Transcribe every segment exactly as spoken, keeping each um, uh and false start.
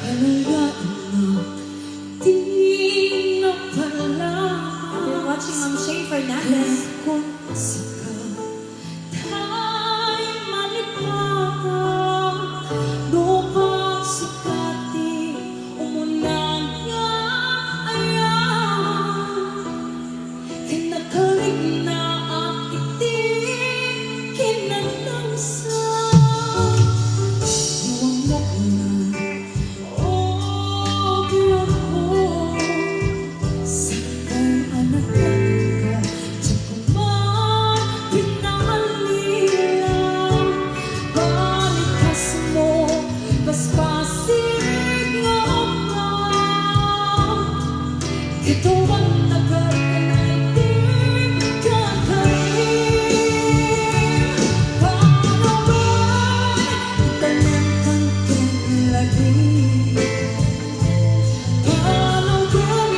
I've been watching Ma'am Shane Fernandez. Ken nakarignaak iti kinanawsan. Iwanmo koma, o biagko, sakay a nagtangka, diak koma pinaallilam. Balikasmo, paspasig nga ammom. Ket awan nagarkanay ti kakarim. Panawen, itanem kan ken lagip. Panawen,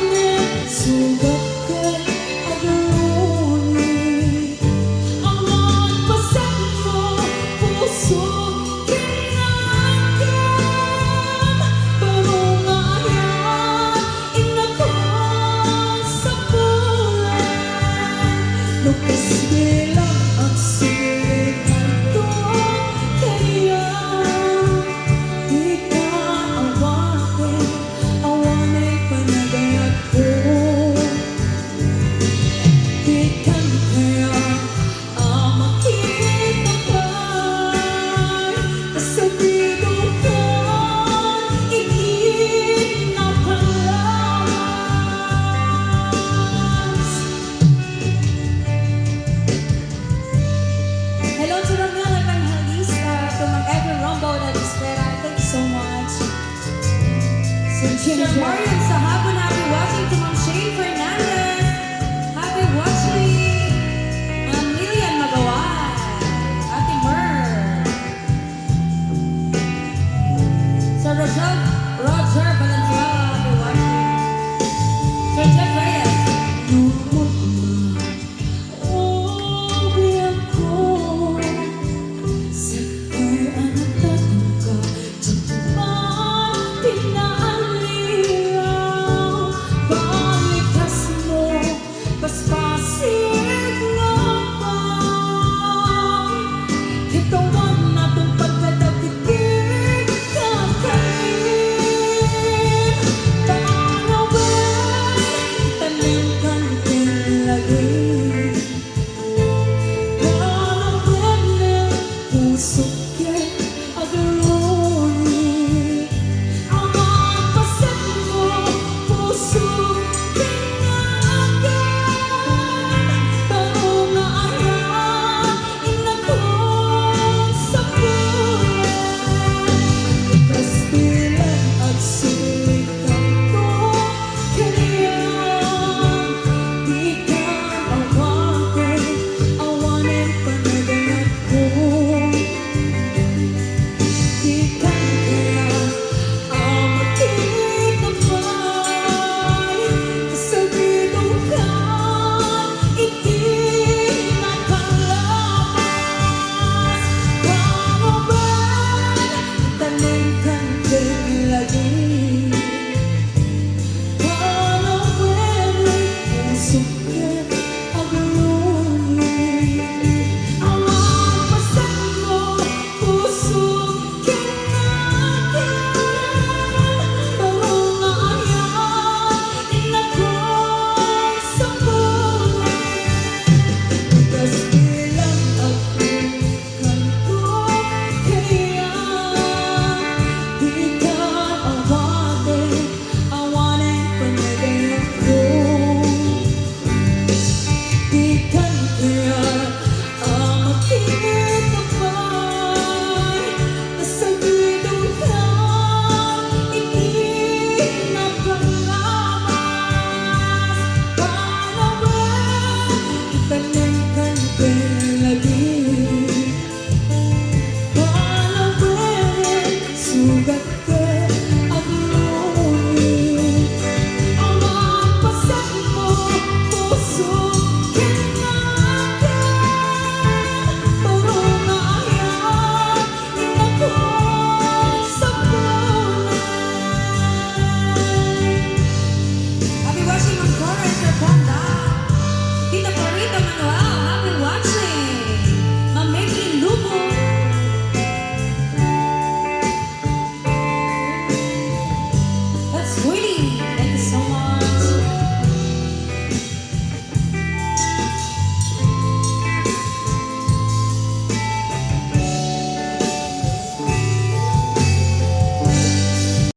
sugat ken agluni. Awan pasekmo, puso, ken nakem. Baro nga ayat, innak a sapulan. No kasdi lang agsilikanto kaniak, dika awaten, awan panagayatko. Dikan kaya a makita pay kasabidukan iti napalabas. Hello to Romel Evangelista, to Ma'am Evelyn Rombo Espera. Thank you so much. Sir Marion Sahabon, happy watching. To Ma'am Shane Fernandez, happy watching. Ma'am Lilian Magaway, Ate Mer. Sir Roger, Roger Valenzuela.